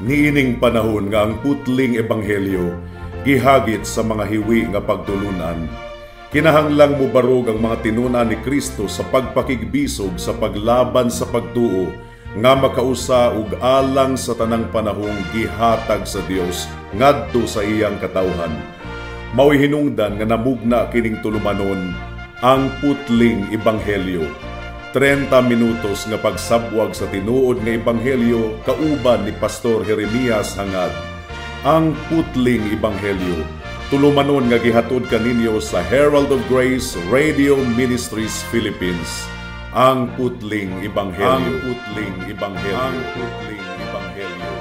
Niining panahon nga ang putling ebanghelyo gihagit sa mga hiwi nga pagtulunan, kinahanglang mobarog ang mga tinun-an ni Kristo sa pagpakigbisog sa paglaban sa pagtuo nga makausa ug alang sa tanang panahong gihatag sa Dios ngadto sa iyang katawhan. Mao'y hinungdan nga namugna kining tulumanon, Ang Putling Ebanghelyo. 30 minutos nga pagsabwag sa tinuod nga ebanghelyo kauban ni Pastor Jeremias Hangad. Ang Putling Ebanghelyo, tulumanon nga gihatod kaninyo sa Herald of Grace Radio Ministries Philippines. Ang Putling Ebanghelyo. Ang Putling Ebanghelyo. Ang Putling Ebanghelyo.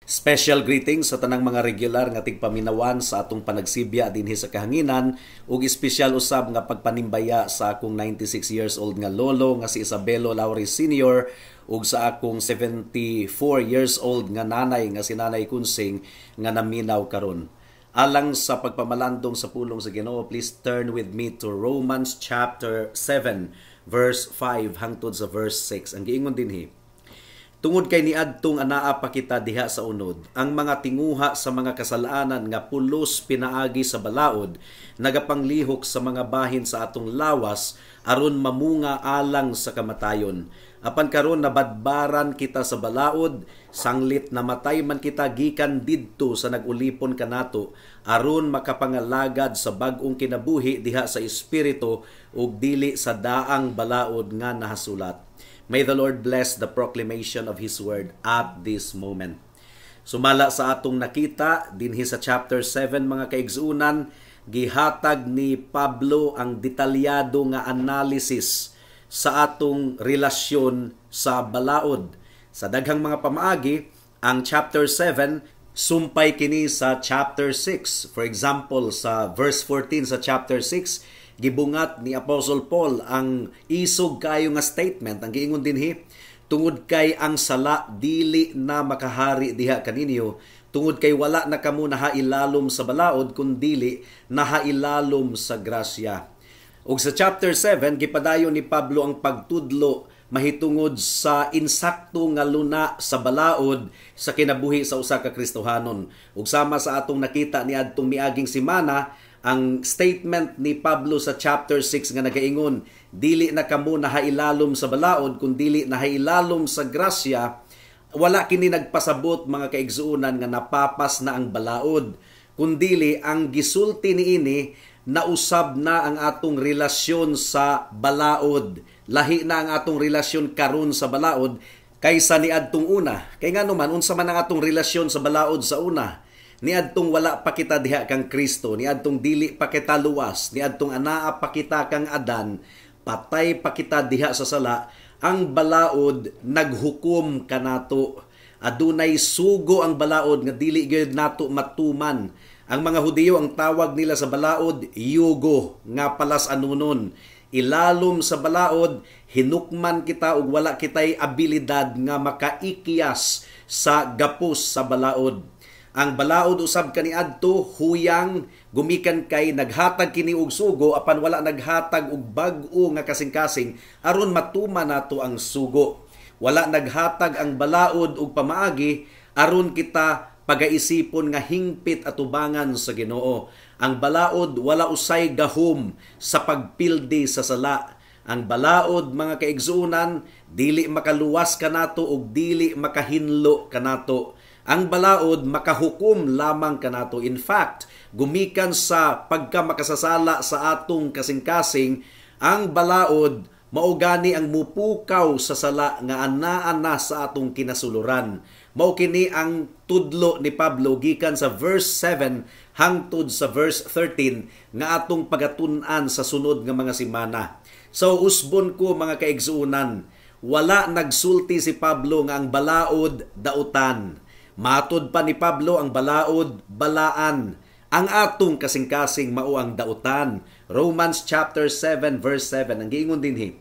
Special greetings sa tanang mga regular nga tigpaminawan sa atong panagsibya dinhi sa kahanginan ug espesyal usab nga pagpanimbaya sa akong 96 years old nga lolo nga si Isabelo Lauri Sr. ug sa akong 74 years old nga nanay nga si Nanay Kunsing nga naminaw karon. Alang sa pagpamalandong sa pulong sa Ginoo, please turn with me to Romans chapter 7 verse 5 hangtod sa verse 6. Ang giingon dinhi: "Tungod kay niadtong anaa pa kita diha sa unod, ang mga tinguha sa mga kasalanan nga pulos pinaagi sa balaod, nagapanglihok sa mga bahin sa atong lawas aron mamunga alang sa kamatayon. Apan karon nabadbaran kita sa balaod, sanglit namatay man kita gikan didto sa nag-ulipon kanato, aron makapangalagad sa bag-ong kinabuhi diha sa espiritu ug dili sa daang balaod nga nahasulat." May the Lord bless the proclamation of His Word at this moment. Sumala sa atong nakita dinhi sa chapter 7, mga kaigsuonan, gihatag ni Pablo ang detalyado nga analysis sa atong relasyon sa balaod. Sa daghang mga pamaagi, ang chapter 7 sumpay kini sa chapter 6. For example, sa verse 14 sa chapter 6, gibungat ni Apostle Paul ang isog kayo nga statement. Ang giingon dinhi, "Tungod kay ang sala dili na makahari diha kaninyo, tungod kay wala na kamo nahailalom sa balaod kundili nahailalom sa grasya." Ug sa chapter 7, gipadayon ni Pablo ang pagtudlo mahitungod sa insakto nga luna sa balaod sa kinabuhi sa usa ka Kristohanon. Ug sama sa atong nakita niadtong miaging semana, ang statement ni Pablo sa chapter 6 nga nagaingon, "Dili na kamo nahailalom sa balaod kundili nahailalom sa grasya," wala kini nagpasabot, mga kaigsuonan, nga napapas na ang balaod, kundili ang gisulti niini, nausab na ang atong relasyon sa balaod. Lahi na ang atong relasyon karon sa balaod kaysa niadtong una. Kay ngano man, unsa man ang atong relasyon sa balaod sa una? Niadtong wala pa kita diha kang Kristo, niadtong dili pa kita luwas, niadtong anaa pa kita kang Adan, patay pa kita diha sa sala, ang balaod naghukom kanato. Adunay sugo ang balaod nga dili gyud nato matuman. Ang mga Hudiyo, ang tawag nila sa balaod, yugo, nga palas anunon. Ilalom sa balaod, hinukman kita ug wala kitay abilidad nga makaikyas sa gapos sa balaod. Ang balaod usab kaniadto huyang, gumikan kay naghatag kini og sugo apan wala naghatag og bag-o nga kasing-kasing aron matuman nato ang sugo. Wala naghatag ang balaod og pamaagi aron kita pagaisipon nga hingpit atubangan sa Ginoo. Ang balaod wala usay gahom sa pagpildi sa sala. Ang balaod, mga kaigsuonan, dili makaluwas kanato ug dili makahinlo kanato. Ang balaod makahukom lamang kanato. In fact, gumikan sa pagkamakasasala sa atong kasing-kasing, ang balaod mao gani ang mupukaw sa sala nga anaa na sa atong kinasuluran. Mao kini ang tudlo ni Pablo gikan sa verse 7 hangtod sa verse 13 nga atong pagatun-an sa sunod nga mga semana. So usbon ko, mga kaigsuonan, wala nagsulti si Pablo nga ang balaod dautan. Matod pa ni Pablo, ang balaod balaan. Ang atong kasing-kasing mao ang dautan. Romans chapter 7 verse 7 ang giingon dinhi.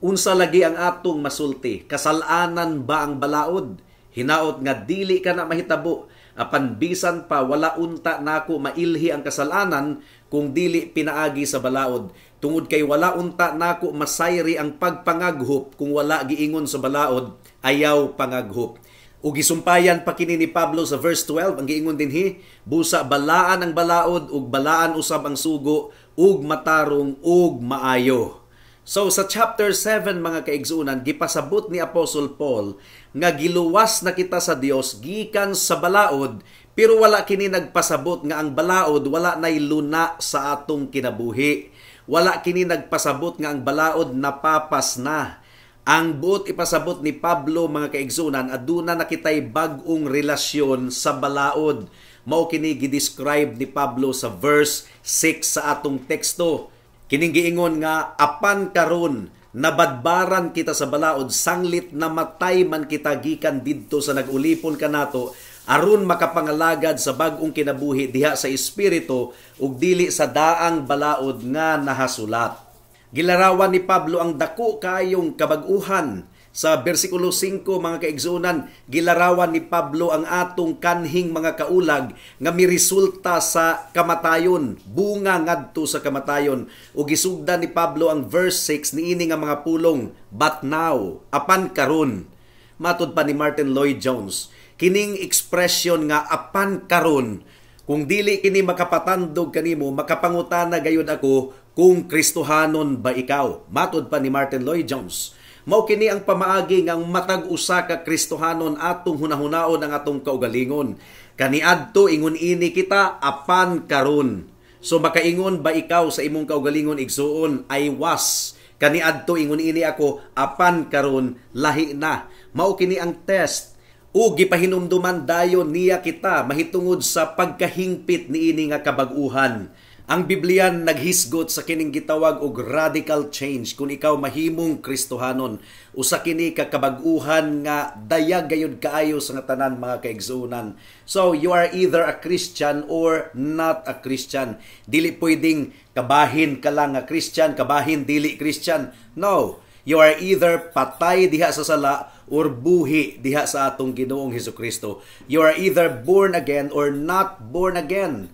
"Unsa lagi ang atong masulti? Kasalanan ba ang balaod? Hinaot nga dili ka na mahitabo, apan bisan pa wala unta nako mailhi ang kasalanan kung dili pinaagi sa balaod, tungod kay wala unta nako masayri ang pagpangaghop kung wala giingon sa balaod, "Ayaw pangaghop." Ug gisumpayan pa kini ni Pablo sa verse 12, ang giingon dinhi, "Busa balaan ang balaod ug balaan usab ang sugo ug matarong ug maayo." So sa chapter 7, mga kaigsuonan, gipasabot ni Apostle Paul nga giluwas na kita sa Dios gikan sa balaod, pero wala kini nagpasabot nga ang balaod wala nay luna sa atong kinabuhi. Wala kini nagpasabot nga ang balaod napapas na. Ang buot ipasabot ni Pablo, mga kaigsuonan, aduna na kitay bag-ong relasyon sa balaod. Mao kini gi-describe ni Pablo sa verse 6 sa atong teksto. Kining giingon nga apan karon nabadbaran kita sa balaod sanglit namatay man kita gikan didto sa nag-ulipon kanato, aron makapangalagad sa bag-ong kinabuhi diha sa espiritu ug dili sa daang balaod nga nahasulat. Gilarawan ni Pablo ang dako kayong kabag-uhan. Sa bersikulo 5, mga kaigsuonan, gilarawan ni Pablo ang atong kanhing mga kaulag nga miresulta sa kamatayon, bunga ngadto sa kamatayon. Ug gisugdan ni Pablo ang verse 6 niini nga mga pulong, "But now," apan karon. Matod pa ni Martin Lloyd Jones, kining expression nga "apan karon," kung dili kini makapatandog kanimo, makapangutana gayud ako kung Kristohanon ba ikaw. Matod pa ni Martin Lloyd Jones, mao kini ang pamaagi ngang matag usa ka Kristohanon atong hunahunaon ang atong kaugalingon. Kaniadto ingon ini kita, apan karon. So makaingon ba ikaw sa imong kaugalingon, igsuon, "I was. Kaniadto ingon ini ako, apan karon lahi na"? Mao kini ang test. O gipahinumduman dayon niya kita mahitungod sa pagkahingpit niini nga kabag-uhan. Ang Biblia naghisgot sa kining gitawag og radical change kung ikaw mahimong Kristohanon. Usa kini ka kabag-uhan nga dayag gayud kaayo sa tanan, mga kaigsuonan. So you are either a Christian or not a Christian. Dili pwedeng kabahin ka lang nga Christian, kabahin dili Christian. No. You are either patay diha sa sala or buhi diha sa atong Ginoong Hesukristo. You are either born again or not born again.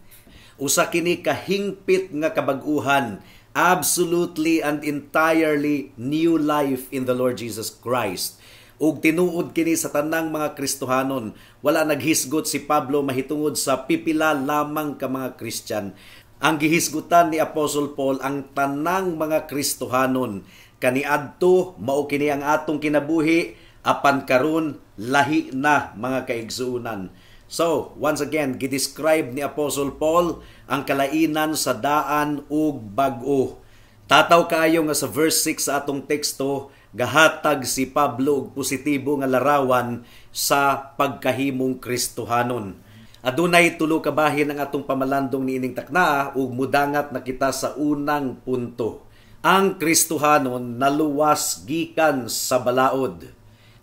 Usa kini kahingpit nga kabag-uhan, absolutely and entirely new life in the Lord Jesus Christ. Ug tinuod kini sa tanang mga Kristohanon. Wala naghisgot si Pablo mahitungod sa pipila lamang ka mga Christian. Ang gihisgutan ni Apostle Paul ang tanang mga Kristohanon. Kaniadto mao kini ang atong kinabuhi, apan karon lahi na, mga kaigsuonan. So, once again, gidescribe ni Apostle Paul ang kalainan sa daan ug bag-o. Tataw kaayo nga sa verse 6 sa atong teksto, gahatag si Pablo og positibo nga larawan sa pagkahimong Kristohanon. Adunay tulo ka bahin ang atong pamalandong niining taknaa ug mudangat na kita sa unang punto. Ang Kristohanon naluwas gikan sa balaod.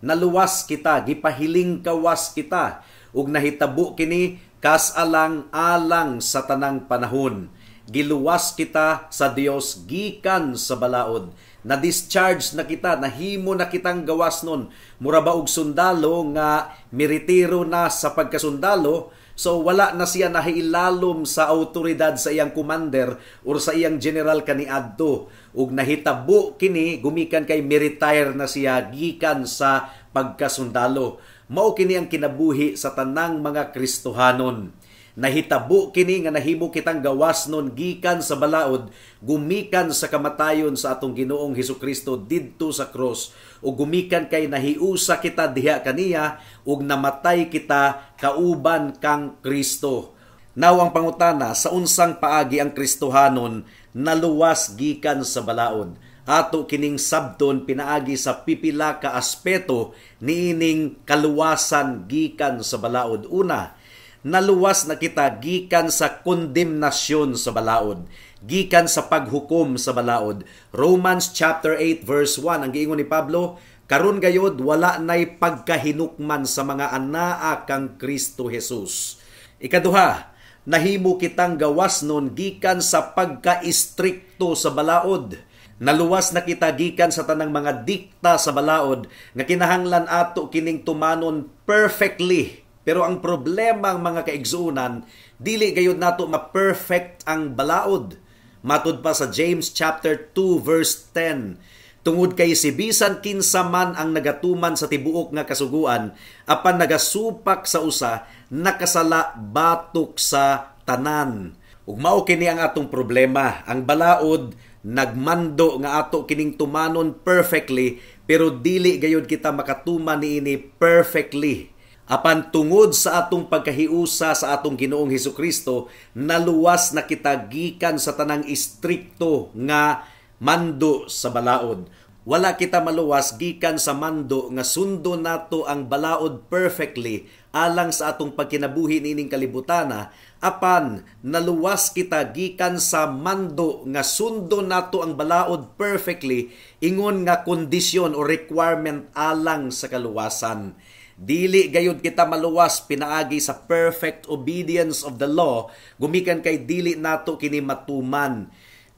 Naluwas kita, gipahiling kawas kita ug nahitabo kini kas alang-alang sa tanang panahon. Giluwas kita sa Dios gikan sa balaod. Na-discharge na kita, nahimo na kitang gawas nun. Mura ba og sundalo nga miretiro na sa pagkasundalo, so wala na siya nahiilalom sa autoridad sa iyang commander or sa iyang general kaniadto. Ug nahitabo kini gumikan kay mi-retire na siya gikan sa pagkasundalo. Mao kini ang kinabuhi sa tanang mga Kristohanon. Nahitabo kini nga nahimo kitang gawas nun gikan sa balaod gumikan sa kamatayon sa atong Ginoong Hesukristo didto sa cross, ug gumikan kay nahiusa kita diha kaniya ug namatay kita kauban kang Kristo. Now ang pangutana, sa unsang paagi ang Kristohanon naluwas gikan sa balaod? Ato kining sabton pinaagi sa pipila ka aspeto niining kaluwasan gikan sa balaod. Una, naluwas na kita gikan sa kondemnasyon sa balaod, gikan sa paghukom sa balaod. Romans chapter 8 verse 1, ang giingon ni Pablo, "Karon gayod wala nay pagkahinukman sa mga anaa kang Kristo Jesus." Ikaduha, nahimo kitang gawas nun gikan sa pagka-istrikto sa balaod. Naluwas na kita gikan sa tanang mga dikta sa balaod nga kinahanglan ato kining tumanon perfectly. Pero ang problema, ang mga kaigsuonan, dili gayud nato ma-perfect ang balaod. Matud pa sa James chapter 2 verse 10, tungod kay si bisan kinsa man ang nagatuman sa tibuok nga kasuguan apan nagasupak sa usa, nakasala batok sa tanan. Ug mao kini ang atong problema. Ang balaod nagmando nga ato kining tumanon perfectly, pero dili gayud kita makatuman niini perfectly. Apan tungod sa atong pagkahiusa sa atong Ginoong Hesukristo, naluwas na kita gikan sa tanang istrikto nga mando sa balaod. Wala kita maluwas gikan sa mando nga sundon nato ang balaod perfectly alang sa atong pagkinabuhi niining kalibutana, apan naluwas kita gikan sa mando nga sundon nato ang balaod perfectly ingon nga kondisyon o requirement alang sa kaluwasan. Dili gayud kita maluwas pinaagi sa perfect obedience of the law, gumikan kay dili nato kini matuman.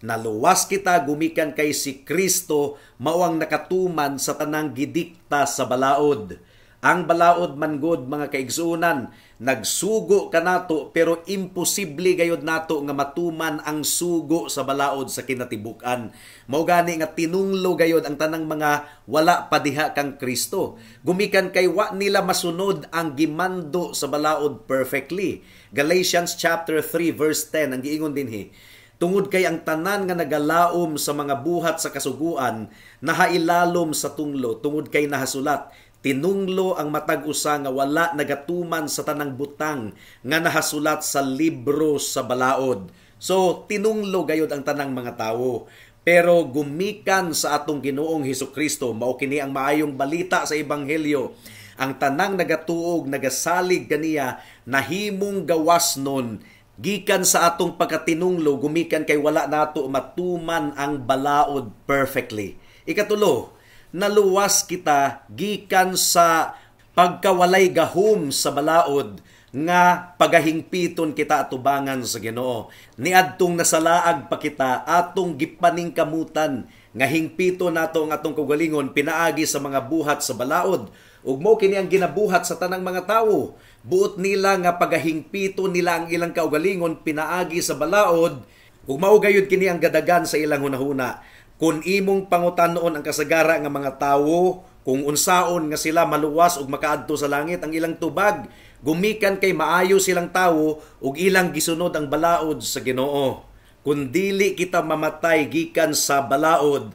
Naluwas kita gumikan kay si Kristo mao ang nakatuman sa tanang gidikta sa balaod. Ang balaod man gud, mga kaigsuonan, nagsugo kanato, pero imposible gayud nato nga matuman ang sugo sa balaod sa kinatibuk-an. Mao gani nga tinunglo gayud ang tanang mga wala pa diha kang Kristo, gumikan kay wa nila masunod ang gimando sa balaod perfectly. Galatians chapter 3 verse 10 ang giingon dinhi, tungod kay ang tanan nga nagalaom sa mga buhat sa kasuguan nahailalom sa tunglo, tungod kay nahasulat, tinunglo ang matag usa nga wala nagatuman sa tanang butang nga nahasulat sa libro sa balaod. So tinunglo gayud ang tanang mga tawo. Pero gumikan sa atong Ginoong Hesukristo, mao kini ang maayong balita sa ebanghelyo, ang tanang nagatuog, nagasalig kaniya, nahimong gawas nun gikan sa atong pagkatinunglo, gumikan kay wala nato matuman ang balaod perfectly. Ikatulo, naluwas kita gikan sa pagkawalay gahom sa balaod nga pagahingpiton kita atubangan sa Ginoo. Niadtong nasalaag pa kita, atong gipaningkamutan nga hingpiton nato ang atong kaugalingon pinaagi sa mga buhat sa balaod. Ug mao kini ang ginabuhat sa tanang mga tawo. Buot nila nga pagahingpito nila ang ilang kaugalingon pinaagi sa balaod, ug mao gayud kini ang gadagan sa ilang hunahuna. Kung imong pangutanon ang kasagara nga mga tawo kung unsaon nga sila maluwas ug makaadto sa langit, ang ilang tubag, gumikan kay maayo silang tawo ug ilang gisunod ang balaod sa Ginoo. Kung dili kita mamatay gikan sa balaod,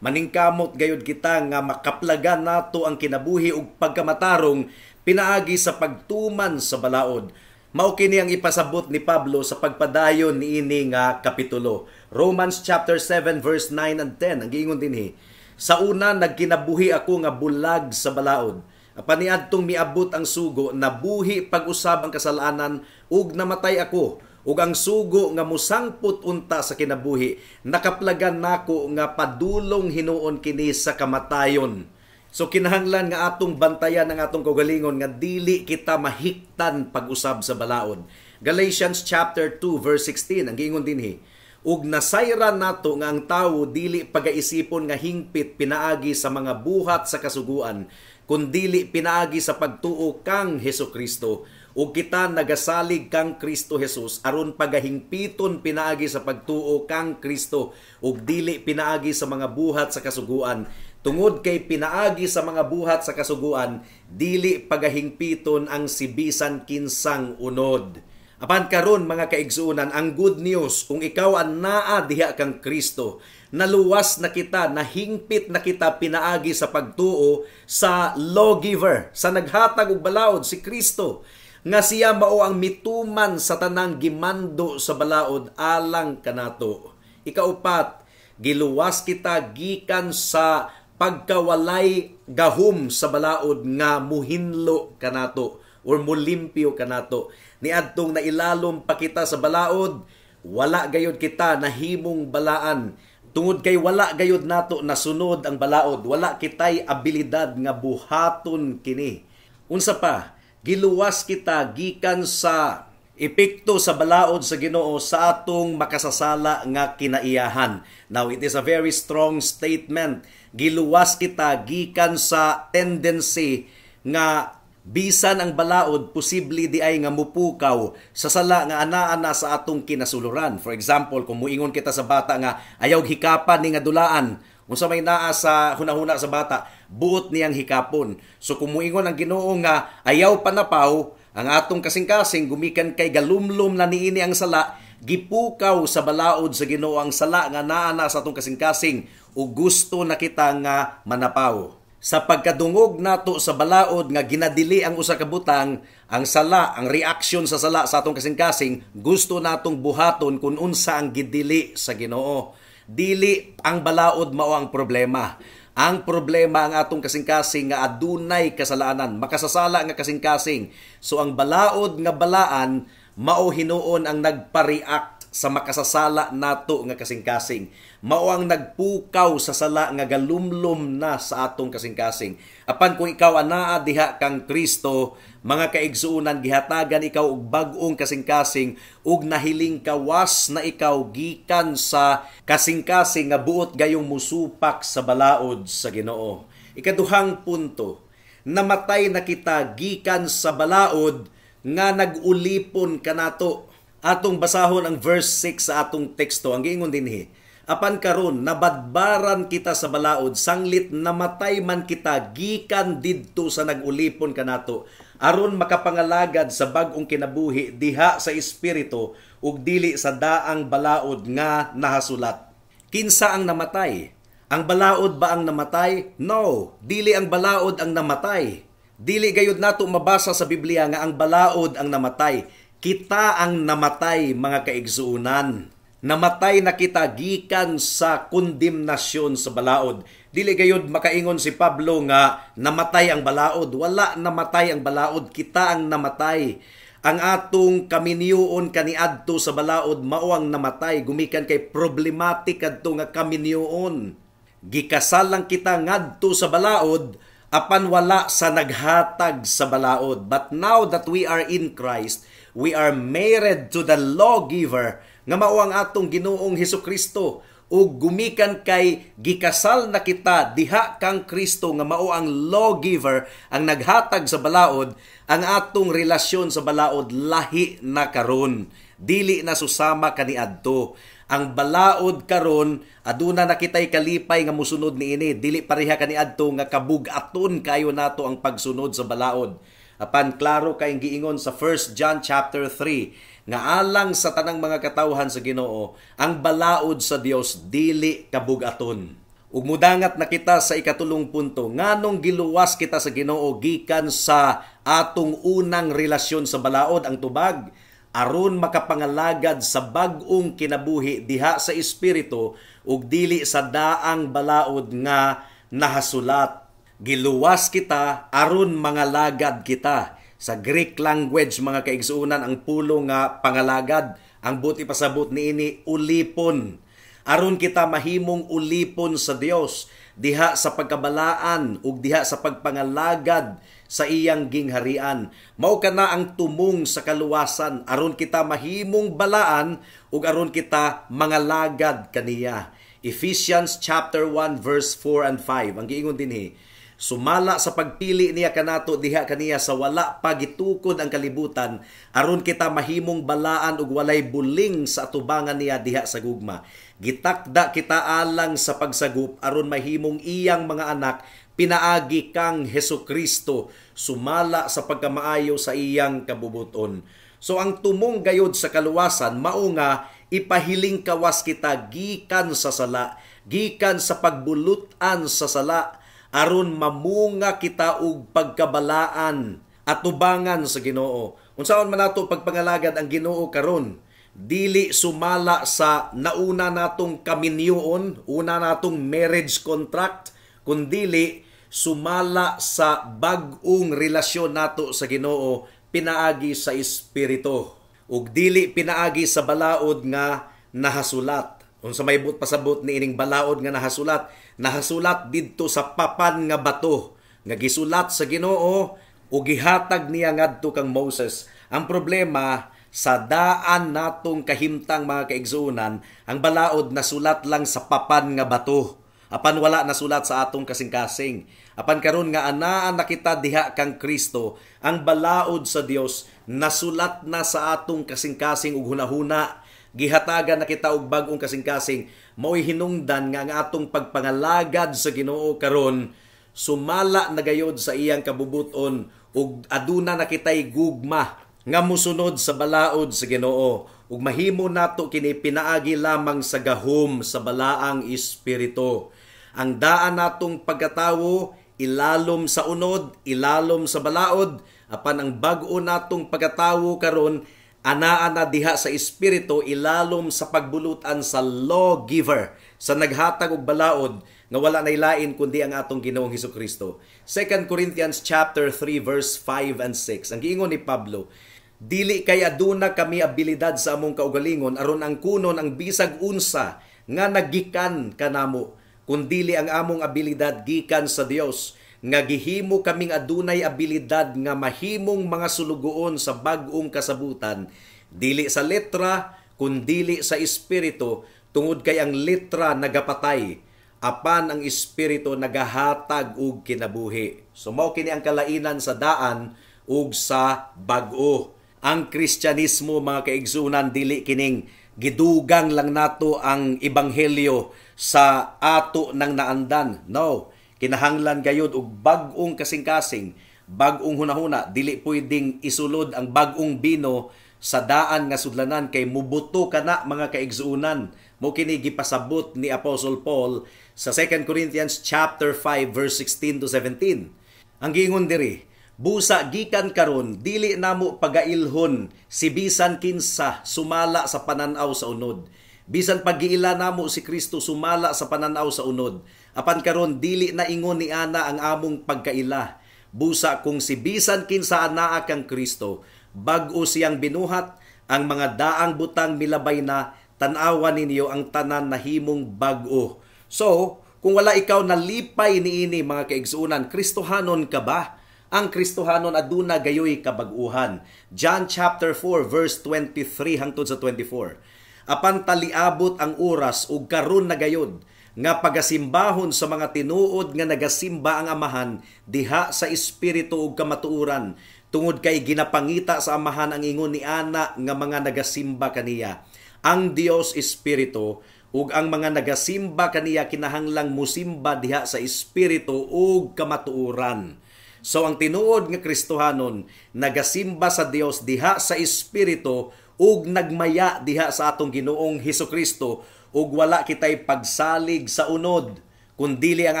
maningkamot gayud kita nga makaplagan nato ang kinabuhi ug pagkamatarong pinaagi sa pagtuman sa balaod. Mao kini ang ipasabot ni Pablo sa pagpadayon niini nga kapitulo. Romans chapter 7 verse 9 and 10 ang giingon dinhi. Sa una nagkinabuhi ako nga bulag sa balaod. Apan niadtong miabot ang sugo, nabuhi pag-usab ang kasalanan ug namatay ako. Ug ang sugo nga musangpot unta sa kinabuhi, nakaplagan nako nga padulong hinuon kini sa kamatayon. So kinahanglan nga atong bantayan ang atong kaugalingon nga dili kita mahiktan pag-usab sa balaod. Galatians chapter 2 verse 16 ang giingon dinhi, ug nasayran nato nga ang tawo dili pagaisipon nga hingpit pinaagi sa mga buhat sa kasuguan, kundili pinaagi sa pagtuo kang Hesukristo. Ug kita nagasalig kang Kristo Jesus aron pagahingpiton pinaagi sa pagtuo kang Kristo ug dili pinaagi sa mga buhat sa kasuguan. Tungod kay pinaagi sa mga buhat sa kasuguan, dili pagahingpiton ang sibisan kinsang unod. Apan karon, mga kaigsuonan, ang good news, kung ikaw ang naa diha kang Kristo, naluwas na kita, nahingpit na kita pinaagi sa pagtuo sa lawgiver, sa naghatag og balaod, si Kristo, nga siya mao ang mituman sa tanang gimando sa balaod alang kanato. Ikaupat, giluwas kita gikan sa pagkawalay gahom sa balaod nga muhinlo kanato or mulimpyo kanato. Niadtong nailalom pa kita sa balaod, wala gayud kita nahimong balaan. Tungod kay wala gayud nato nasunod ang balaod, wala kitay abilidad nga buhaton kini. Unsa pa, giluwas kita gikan sa Epekto sa balaod sa Ginoo sa atong makasasala nga kinaiyahan. Now, it is a very strong statement. Giluwas kita gikan sa tendency nga bisan ang balaod posible di ay nga mupukaw sa sala nga anaa-ana sa atong kinasuluran. For example, kung muingon kita sa bata nga ayaw hikapan ni nga dulaan, unsa may naa sa hunahuna sa bata, buot niyang hikapon. So kung muingon ang Ginoo nga ayaw panapaw, ang atong kasing-kasing gumikan kay galumlum na niini ang sala, gipukaw sa balaod sa Ginoo ang sala nga naa na sa atong kasing-kasing ug gusto na kita nga manapaw. Sa pagkadungog nato sa balaod nga ginadili ang usa ka butang, ang sala, ang reaksyon sa sala sa atong kasing-kasing, gusto natong buhaton kung unsa ang gidili sa Ginoo. Dili ang balaod mao ang problema. Ang problema ang atong kasing-kasing nga adunay kasalanan, makasasala nga kasing-kasing. So ang balaod nga balaan mao hinuon ang nagpa-react sa makasasala nato nga kasing-kasing. Mao ang nagpukaw sa sala nga galumlum na sa atong kasing-kasing. Apan kung ikaw anaa diha kang Kristo, mga kaigsuonan, gihatagan ikaw og bag-ong kasing-kasing ug nahiling kawas na ikaw gikan sa kasing-kasing nga buot gayong musupak sa balaod sa Ginoo. Ikaduhang punto, namatay na kita gikan sa balaod nga nag-ulipon kanato. Atong basahon ang verse 6 sa atong teksto. Ang giingon dinhi, apan karon nabadbaran kita sa balaod sanglit namatay man kita gikan didto sa nag-ulipon kanato, aron makapangalagad sa bag-ong kinabuhi diha sa espiritu ug dili sa daang balaod nga nahasulat. Kinsa ang namatay? Ang balaod ba ang namatay? No, dili ang balaod ang namatay. Dili gayud nato mabasa sa Biblia nga ang balaod ang namatay. Kita ang namatay, mga kaigsuonan. Namatay na kita gikan sa kondemnasyon sa balaod. Dili gayud makaingon si Pablo nga namatay ang balaod. Wala namatay ang balaod, kita ang namatay. Ang atong kaminyoon kaniadto sa balaod mao ang namatay gumikan kay problematic kadto nga kaminyoon. Gikasal lang kita ngadto sa balaod apan wala sa naghatag sa balaod. But now that we are in Christ, we are married to the lawgiver nga mao ang atong Ginoong Hesukristo. Ug gumikan kay gikasal na kita diha kang Kristo nga mao ang lawgiver, ang naghatag sa balaod, ang atong relasyon sa balaod lahi na karon. Dili na susama kaniadto. Ang balaod karon aduna na kitay kalipay nga musunod niini, dili pareha kaniadto nga kabug-aton kayo nato ang pagsunod sa balaod. Apan klaro kay giingon sa 1 John chapter 3 nga alang sa tanang mga katawhan sa Ginoo, ang balaod sa Dios dili kabug-aton. Ug mudangat na kita sa ikatulong punto, nganong giluwas kita sa Ginoo gikan sa atong unang relasyon sa balaod? Ang tubag, aron makapangalagad sa bag-ong kinabuhi diha sa espiritu ug dili sa daang balaod nga nahasulat. Giluwas kita aron mangalagad kita. Sa Greek language, mga kaigsuonan, ang pulo nga pangalagad, ang buti pasabot niini ulipon. Aron kita mahimong ulipon sa Dios diha sa pagkabalaan ug diha sa pagpangalagad sa iyang gingharian. Mao kana ang tumong sa kaluwasan, aron kita mahimong balaan ug aron kita mangalagad kaniya. Ephesians chapter 1 verse 4 and 5. Ang giingon dinhi, sumala sa pagpili niya kanato diha kaniya sa wala pa gitukod ang kalibutan, aron kita mahimong balaan ug walay buling sa atubangan niya diha sa gugma. Gitakda kita alang sa pagsagup aron mahimong iyang mga anak pinaagi kang Hesukristo, sumala sa pagkamaayo sa iyang kabubuton. So ang tumong gayod sa kaluwasan mao nga ipahiling kawas kita gikan sa sala, gikan sa pagbulutan sa sala, aron mamunga kita og pagkabalaan at tubangan sa Ginoo. Unsaon man nato pagpangalagad ang Ginoo karon? Dili sumala sa nauna natong kaminyoon, una natong marriage contract, kundili sumala sa bag-ong relasyon nato sa Ginoo pinaagi sa Espiritu ug dili pinaagi sa balaod nga nahasulat. Unsa may but pasabot ni ining balaod nga nahasulat? Nahasulat didto sa papan nga bato nga gisulat sa Ginoo ug gihatag niya ngadto kang Moses. Ang problema, Sa daan natong kahimtang, mga kaigsuonan, ang balaod nasulat lang sa papan nga bato. Apan wala nasulat sa atong kasing-kasing. Apan karon nga anaa na kita diha kang Kristo, ang balaod sa Dios nasulat na sa atong kasing-kasing ug hunahuna. Gihatagan na kita og bag-ong kasing-kasing. Mao'y hinungdan nga ang atong pagpangalagad sa Ginoo karon sumala na gayod sa iyang kabubuton ug aduna na kitay gugma nga musunod sa balaod sa Ginoo, ug mahimo nato kini pinaagi lamang sa gahom sa Balaang Espiritu. Ang daan natong pagkatawo ilalom sa unod, ilalom sa balaod, apan ang bag-o natong pagkatawo karon anaa na diha sa espiritu, ilalom sa pagbulutan sa lawgiver, sa naghatag og balaod nga wala nay lain kundi ang atong Ginoong Hesukristo. 2 Corinthians chapter 3 verse 5 and 6. Ang giingon ni Pablo, "Dili kay aduna kami abilidad sa among kaugalingon aron angkunon ang bisag unsa nga nagikan kanamo, kundili ang among abilidad gikan sa Dios nga gihimo kaming adunay abilidad nga mahimong mga sulugoon sa bag-ong kasabutan, dili sa letra kundili sa espiritu, tungod kay ang letra nagapatay, apan ang espiritu nagahatag og kinabuhi." So mao kini ang kalainan sa daan ug sa bag-o. Ang Kristyanismo, mga kaigsunan, dili kining gidugang lang nato ang ebanghelyo sa ato nang naandan. No, kinahanglan gayud og bag-ong kasing-kasing, bag-ong hunahuna. Dili pwedeng isulod ang bag-ong bino sa daan nga sudlanan kay mubuto kana, mga kaigsuonan. Mo kini gipasabot ni Apostle Paul sa 2 Corinthians chapter 5 verse 16 to 17. Ang giingon diri, "Busa gikan karon dili namo pagailhon si bisan kinsa sumala sa pananaw sa unod. Bisan paggiila namo si Kristo sumala sa pananaw sa unod, apan karon dili na ingon ni ana ang among pagkaila. Busa kung si bisan kinsa anaa kang Kristo, bag-o siyang binuhat, ang mga daang butang milabay na, tan-awa ninyo, ang tanan nahimong bag-o." So, kung wala ikaw nalipay niini, mga kaigsuonan, Kristohanon ka ba? Ang Kristohanon aduna gayoy kabag-uhan. John chapter 4 verse 23 hangtod sa 24. "Apan taliabot ang oras ug karon na gayod nga pagasimbahon sa mga tinuod nga nagasimba ang Amahan diha sa espiritu ug kamatuoran, tungod kay ginapangita sa Amahan ang ingon ni ana nga mga nagasimba kaniya. Ang Dios espiritu, ug ang mga nagasimba kaniya kinahanglang musimba diha sa espiritu ug kamatuoran." So ang tinuod nga Kristohanon nagasimba sa Dios diha sa espiritu ug nagmaya diha sa atong Ginoong Hesukristo, ug wala kitay pagsalig sa unod kundili ang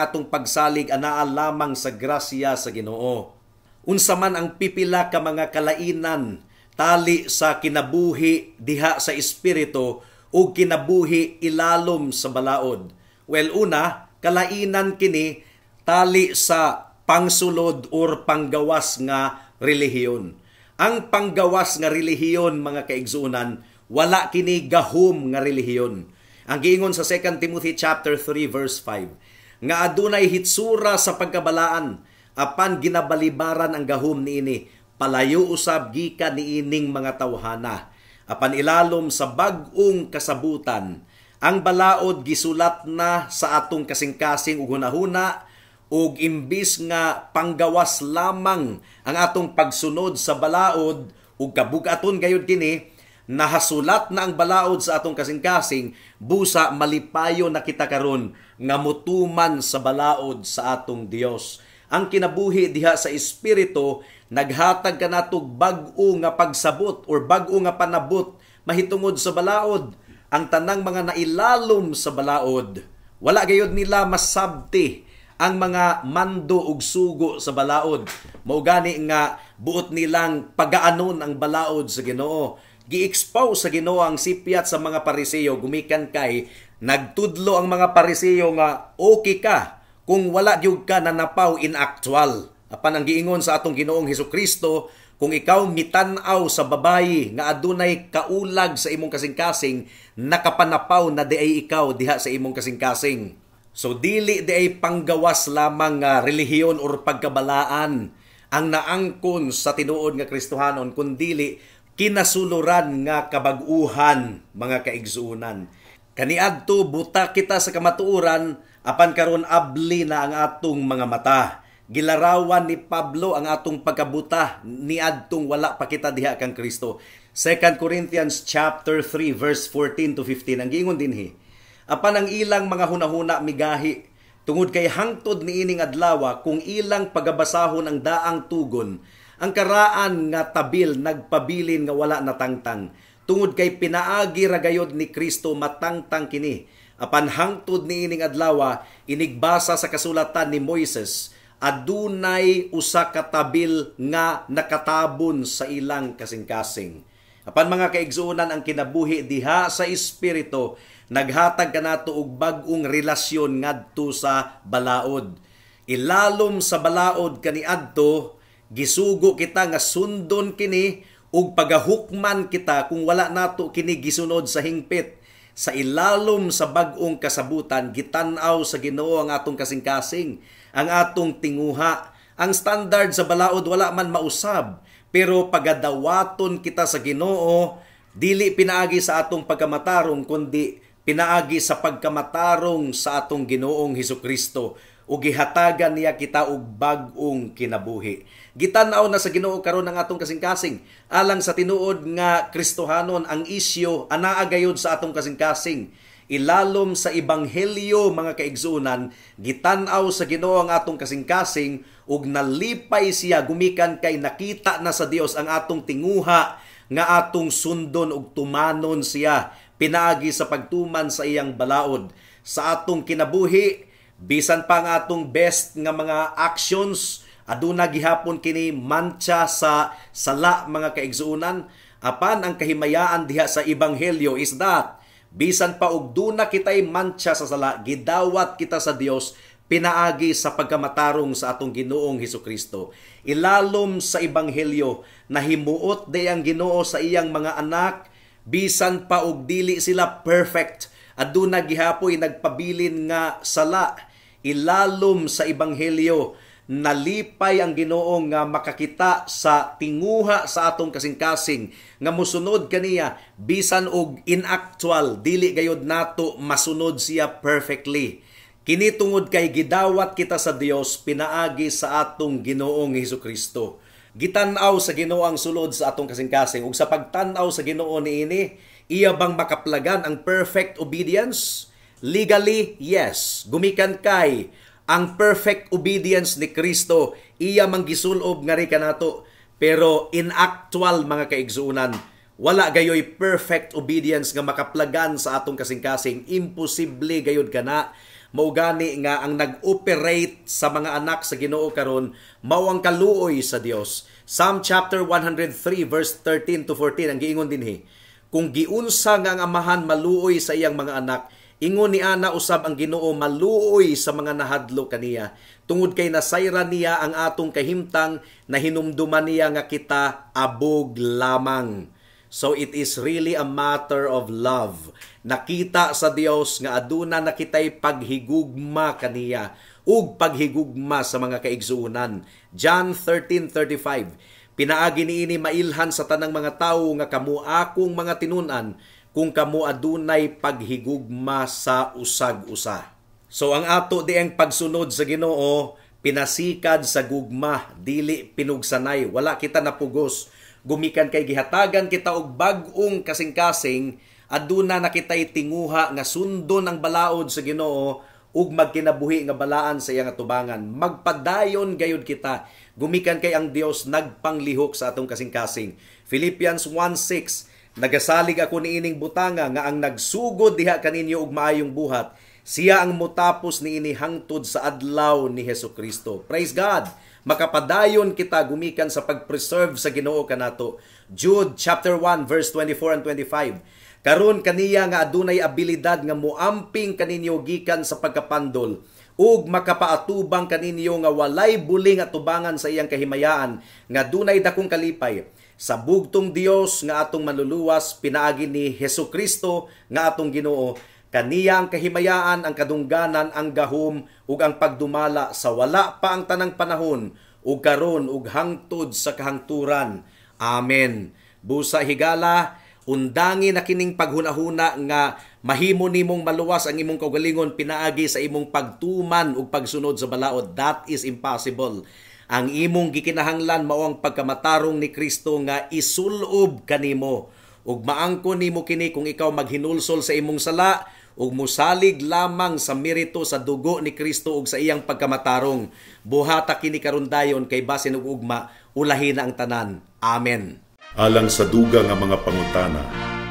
atong pagsalig anaa lamang sa grasya sa Ginoo. Unsa man ang pipila ka mga kalainan tali sa kinabuhi diha sa espiritu ug kinabuhi ilalom sa balaod? Well, una, kalainan kini tali sa pangsulod or panggawas nga relihiyon. Ang panggawas nga relihiyon, mga kaigsuonan, wala kini gahom nga relihiyon. Ang giingon sa 2 Timothy chapter 3 verse 5, nga adunay hitsura sa pagkabalaan apan ginabalibaran ang gahom niini, palayo usab gikan niining mga tawhana. Apan ilalom sa bag-ong kasabutan, ang balaod gisulat na sa atong kasing-kasing ug hunahuna, ug imbis nga panggawas lamang ang atong pagsunod sa balaod ug kabug-aton gayud kini, nahasulat na ang balaod sa atong kasing-kasing, busa malipayo na kita karon nga mutuman sa balaod sa atong Dios. Ang kinabuhi diha sa espiritu naghatag kanatog bag-o nga pagsabot or bag-o nga panabot mahitungod sa balaod. Ang tanang mga nailalom sa balaod, wala gayud nila masabti ang mga mando ug sugo sa balaod. Mao gani nga buot nilang pagaanon ang balaod sa Ginoo. Gi-expose sa Ginoo ang sipyat sa mga Pariseo gumikan kay nagtudlo ang mga Pariseo nga okay ka kung wala gyud ka nanapaw in actual. Apan ang giingon sa atong Ginoong Hesukristo, kung ikaw mitan-aw sa babayi nga adunay kaulag sa imong kasing-kasing, nakapanapaw na diay ikaw diha sa imong kasing-kasing. So dili diay panggawas lamang nga relihiyon or pagkabalaan ang naangkon sa tinuod nga Kristohanon, kundili Kinasuluran nga kabag-uhan, mga kaigsuonan. Kaniadto buta kita sa kamatuoran, apan karon abli na ang atong mga mata. Gilarawan ni Pablo ang atong pagkabuta niadtong wala pa kita diha kang Kristo. 2 Corinthians chapter 3 verse 14 to 15 ang giingon dinhi. Apan ang ilang mga hunahuna migahi tungod kay hangtod niining adlawa kung ilang pagabasahon ang daang tugon, ang karaan nga tabil nagpabilin nga wala natangtang. Tungod kay pinaagi ra gayod ni Kristo matangtang kini. Apan hangtod niining adlawa inigbasa sa kasulatan ni Moises, adunay usa ka tabil nga nakatabon sa ilang kasing-kasing. Apan mga kaigsuonan, ang kinabuhi diha sa Espiritu naghatag kanato og bag-ong relasyon ngadto sa balaod. Ilalom sa balaod kaniadto, gisugo kita nga sundon kini ug pagahukman kita kung wala nato kini gisunod sa hingpit. Sa ilalom sa bag-ong kasabutan, gitan-aw sa Ginoo ang atong kasing-kasing, ang atong tinguha. Ang standard sa balaod wala man mausab, pero pagadawaton kita sa Ginoo, dili pinaagi sa atong pagkamatarong kundi pinaagi sa pagkamatarong sa atong Ginoong Hesukristo, ug gihatagan niya kita og bag-ong kinabuhi. Gitan-aw na sa Ginoo karon ang atong kasing-kasing. Alang sa tinuod nga Kristohanon, ang isyo anaa gayud sa atong kasing-kasing. Ilalom sa ebanghelyo, mga kaigsuonan, gitan-aw sa Ginoo ang atong kasing-kasing ug nalipay siya gumikan kay nakita na sa Dios ang atong tinguha nga atong sundon ug tumanon siya pinaagi sa pagtuman sa iyang balaod. Sa atong kinabuhi, bisan pa ang atong best nga mga actions, aduna gihapon kini mancha sa sala, mga kaigsuonan. Apan ang kahimayaan diha sa ebanghelyo is that bisan pa og duna kitay mancha sa sala, gidawat kita sa Dios pinaagi sa pagkamatarong sa atong Ginoong Hesukristo. Ilalom sa ebanghelyo, nahimuot day ang Ginoo sa iyang mga anak bisan pa og dili sila perfect, aduna gihapoy nagpabilin nga sala. Ilalom sa ebanghelyo, nalipay ang Ginoo nga makakita sa tinguha sa atong kasing-kasing nga mosunod kaniya bisan og in actual dili gayod nato masunod siya perfectly. Kini tungod kay gidawat kita sa Dios pinaagi sa atong Ginoong Hesukristo. Gitan-aw sa Ginoo ang sulod sa atong kasing-kasing, ug sa pagtan-aw sa Ginoo niini, iya bang makaplagan ang perfect obedience? Legally, yes. Gumikan kay ang perfect obedience ni Kristo iya mang gisulob ngari kanato. Pero in actual, mga kaigsuonan, wala gayoy perfect obedience nga makaplagan sa atong kasing-kasing. Imposible gayod kana. Mao gani nga ang nag-operate sa mga anak sa Ginoo karon mao ang kaluoy sa Dios. Psalm chapter 103 verse 13 to 14 ang giingon dinhi. Kung giunsa nga ang amahan maluoy sa iyang mga anak, ingon ni ana usab ang Ginoo maluoy sa mga nahadlo kaniya. Tungod kay nasayran niya ang atong kahimtang, nahinumduman niya nga kita abog lamang. So it is really a matter of love. Nakita sa Dios nga aduna na kitay paghigugma kaniya ug paghigugma sa mga kaigsuonan. John 13:35. Pinaagi niini mailhan sa tanang mga tawo nga kamo akong mga tinun-an kung kamo adunay paghigugma sa usag-usa. So ang ato di ang pagsunod sa Ginoo pinasikad sa gugma, dili pinugsanay, wala kita napugos. Gumikan kay gihatagan kita og bag-ong kasing-kasing, aduna na kitay tinguha nga sundon ang balaod sa Ginoo ug magkinabuhi nga balaan sa iyang atubangan. Magpadayon gayud kita gumikan kay ang Dios nagpanglihok sa atong kasing-kasing. Philippians 1:6, nagasalig ako niining butanga nga ang nagsugod diha kaninyo og maayong buhat, siya ang motapos niini hangtod sa adlaw ni Hesukristo. Praise God. Makapadayon kita gumikan sa pag-preserve sa Ginoo kanato. Jude chapter 1 verse 24 and 25. Karon kaniya nga adunay abilidad nga moamping kaninyo gikan sa pagkapandol ug makapaatubang kaninyo nga walay buling atubangan sa iyang kahimayaan nga dunay dakong kalipay sa bugtong Dios nga atong manluluwas pinaagi ni Hesukristo nga atong Ginoo. Kaniya ang kahimayaan, ang kadungganan, ang gahom ug ang pagdumala sa wala pa ang tanang panahon ug karon ug hangtod sa kahangturan. Amen. Busa higala, undangi na kining paghunahuna nga mahimo nimong maluwas ang imong kaugalingon pinaagi sa imong pagtuman ug pagsunod sa balaod. That is impossible. Ang imong gikinahanglan mao ang pagkamatarong ni Kristo nga isulob kanimo. Ug maangkon nimo kini kung ikaw maghinulsol sa imong sala ug musalig lamang sa merito sa dugo ni Kristo ug sa iyang pagkamatarong. Buhata kini karon dayon kay basin og ugma, ulahi na ang tanan. Amen. Alang sa dugang nga mga pangutana,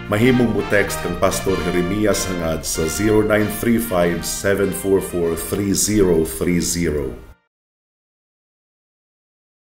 mahimong mo text kang Pastor Jeremias Hangad sa 0935 744 3030.